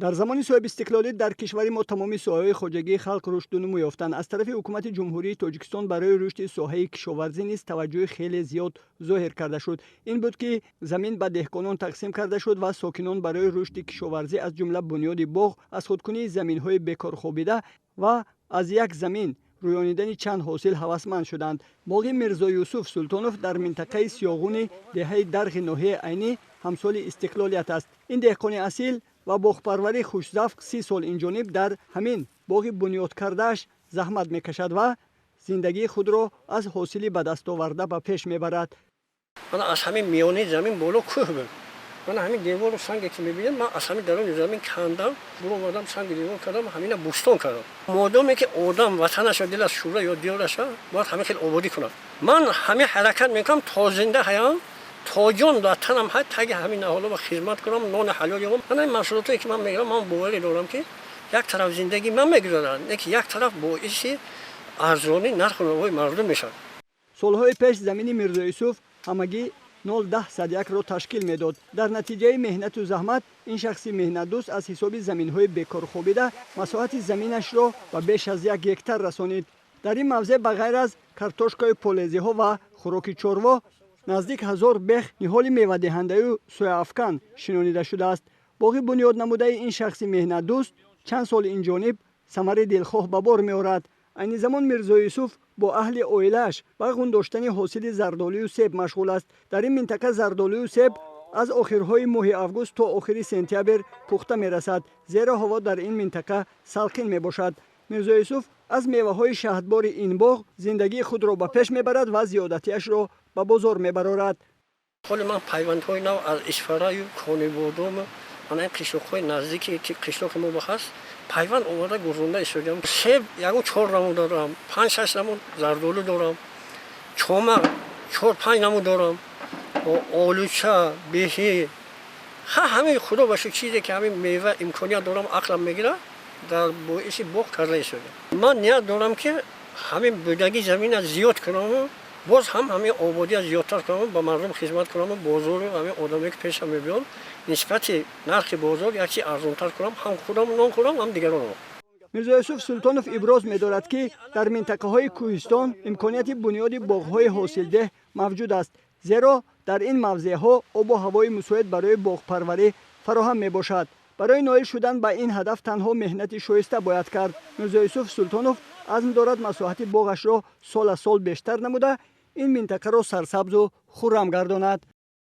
Дар замони соҳибистиқлолӣ дар кишвари мо тамоми соҳаҳои хоҷагии халқ рушду нумӯ ёфтанд. Аз тарафи ҳукумати Ҷумҳурии Тоҷикистон барои рушди соҳаи кишоварзӣ низ таваҷҷӯҳи хеле зиёд зоҳир карда шуд. Ин буд, ки замин ба деҳқонон тақсим карда шуд ва сокинон барои рушди кишоварзӣ, аз ҷумла бунёди боғ, аз худкунии заминҳои бекорхобида ва аз як замин рӯёнидани чанд ҳосил ҳавасманд шуданд. Боғи Мирзо Юсуф Султонов дар минтақаи Сиёғуни деҳаи Дарғи ноҳияи Айнӣ ҳамсоли истиқлолият аст. Ин деҳқони асил ва боғпарварии хушзавқ 30 сол инҷониб дар ҳамин боғи бунёдкардааш заҳмат мекашад ва зиндагии худро аз ҳосили ба дастоварда ба пеш мебарад. Мана, аз ҳамин миёнаи замин боло кӯҳ буд. Мана, ҳамин девору санге, ки мебинем, ман аз ҳамин даруни замин кандам, буровардам, санги девор кардам, ҳамина бӯстон кардам. Модоме ки одам ватанаша дилаш шӯра ё диёраша, бояд ҳамин хел ободӣ кунад. Ман ҳамин ҳаракат мекунам, то зинда ҳаям, то ҷон дар танам ҳай, таги ҳамин наҳоло хизмат кунам, нони ҳалол ёбам. Мана, ин маҳсулотое, ки ман мегирам, ман боварӣ дорам, ки як тараф зиндагӣ ман мегузарад, не ки як тараф боиси арзонии нарху навои мардум мешавад. Солҳои пеш замини Мирзо Юсуф ҳамагӣ 0,10-ро ташкил медод. Дар натиҷаи меҳнату заҳмат ин шахси меҳнатдӯст аз ҳисоби заминҳои бекорхобида масоҳати заминашро ба беш аз 1 гектар расонид. Дар ин мавзеъ ба ғайр аз картошкаю полезиҳо ва хӯроки чорво наздик 1000 бех ниҳоли мевадиҳандаю сояафкан шинонида шудааст. Боғи бунёднамудаи ин шахси меҳнатдӯст чанд сол инҷониб самари дилхоҳ ба бор меорад. Айни замон Мирзо Юсуф бо аҳли оилааш ба ғундоштани ҳосили зардолую себ машғул аст. Дар ин минтақа зардолую себ аз охирҳои моҳи август то охири сентябр пухта мерасад, зеро ҳаво дар ин минтақа салқин мебошад. Мирзо Юсуф аз меваҳои шаҳдбори ин боғ зиндагии худро ба пеш мебарад ва зиёдатиашро ба бозор мебарорад. Ҳоли ман пайвандҳои нав аз Исфараю Конибодому, мана, ин қишлоқҳои наздики, ки қишлоқи мо ба ҳаст, пайванд оварда гурзонда истодиам. Себ ягон чор намуд дорам, панҷ, шаш намуд зардолу дорам, чома чор, панҷ намуд дорам, олуча, беҳи, ха, ҳамин, худо ба шукр, чизе ки ҳамин мева имконият дорам, ақлам мегирад, дар боиси боғ карда истодиам. Ман ният дорам, ки ҳамин будагӣ замина зиёд кунаму боз ҳам ҳамин ободия зиёдтар кунаму ба мардум хизмат кунаму бозору ҳамин одамое, ки пешам мебиёнд, нисбати нархи бозор як чи арзонтар кунам, ҳам худам нон хӯрам, ҳам дигаронро. Мирзо Юсуф Султонов иброз медорад, ки дар минтақаҳои кӯҳистон имконияти бунёди боғҳои ҳосилдеҳ мавҷуд аст, зеро дар ин мавзеъҳо обу ҳавои мусоид барои боғпарварӣ фароҳам мебошад. Барои ноил шудан ба ин ҳадаф танҳо меҳнати шоиста бояд кард. Мирзо Юсуф Султонов азм дорад масоҳати боғашро сол аз сол бештар намуда, ин минтақаро сарсабзу хуррам гардонад.